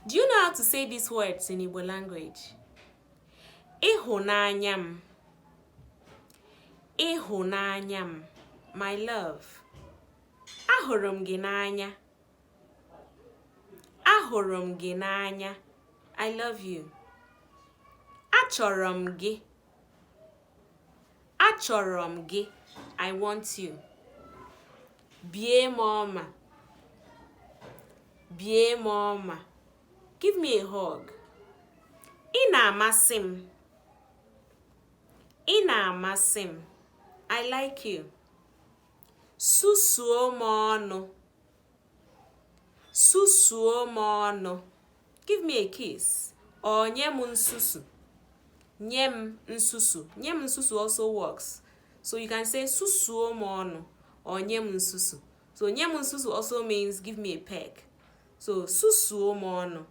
Do you know how to say these words in Igbo language? Ịhụnanya m. Ịhụnanya m. My love. Ahụrụ m gị n'anya. Ahụrụ m gị n'anya. I love you. Achọrọ m gị. Achọrọ m gị. I want you. Bie m ọma. Bie m ọma. Give me a hug. Ị na-amasị m. Ị na-amasị m. I like you. Susuo m ọnụ. Susuo m ọnụ. Give me a kiss. Or nye m nsusu. Nye m nsusu. Nye m nsusu also works. So you can say susuo m ọnụ or nye m nsusu. So nye m nsusu also means give me a peck. So susuo m ọnụ.